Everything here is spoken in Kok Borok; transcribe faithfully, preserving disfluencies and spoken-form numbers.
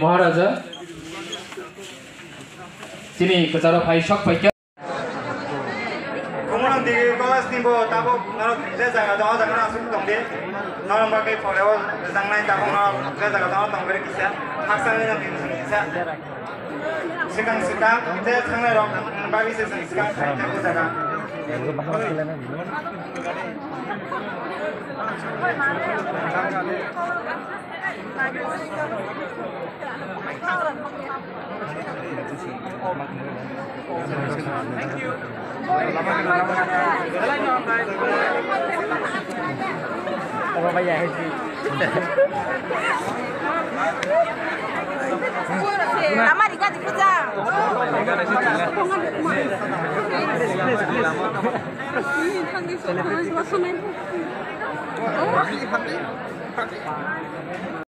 Maharaja, chini kwcharo phai sok phaikha. Kumunang digi college ni bo tabuk norok je jaga dong, o jaga no asuk tong di. Norok bagwi pore o rijak nai tabuk norok je jaga dong, o tong beri kisa. Haksa ni no kisa. Sikang sikang je thangnai rok bagwi se sikang khai tang jaga. Amari gadi puja.